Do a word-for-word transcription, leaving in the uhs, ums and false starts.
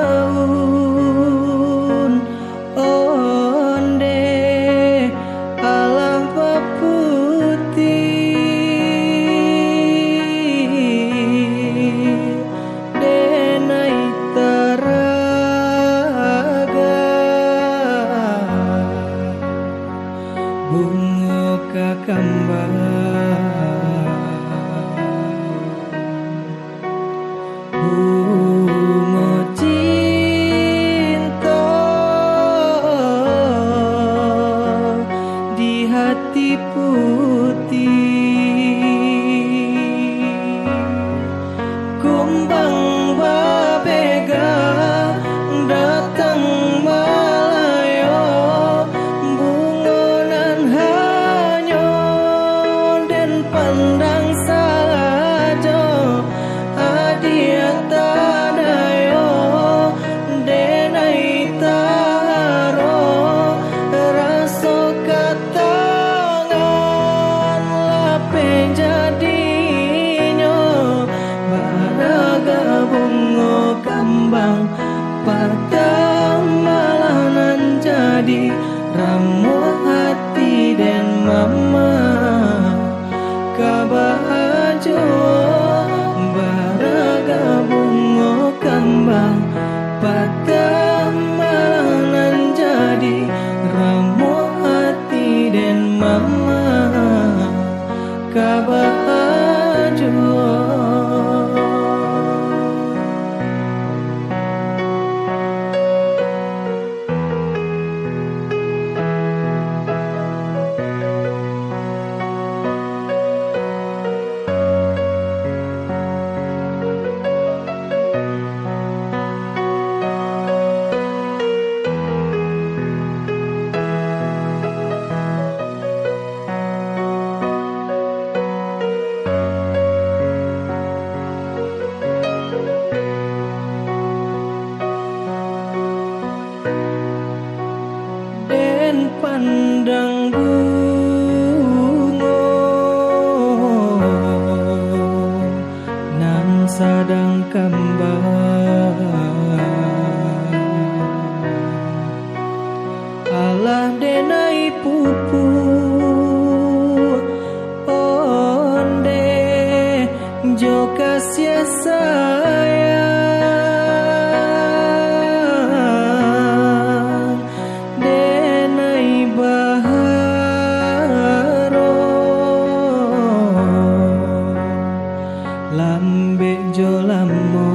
Daun onde alah baputiah, denai taraga bungo kakambang. Bungo cinto di hati putiah, kumbang babega datang malayo, bungo nan hanyo den pandang sajo. Adiak tadayo, denai taharo, raso katangan lapeh jadinyo, baraga bungo kambang, patang malah nan jadi ramuah ati den mama. Ka baajo baraga bungo kambang, patang malah nan jadi ramuah ati den mama. Ka baajo. Den pandang bungo nan sadang kambang, alah denai pupuak ondeh jo kasiah sayang, denai baharok lambek jo lamo.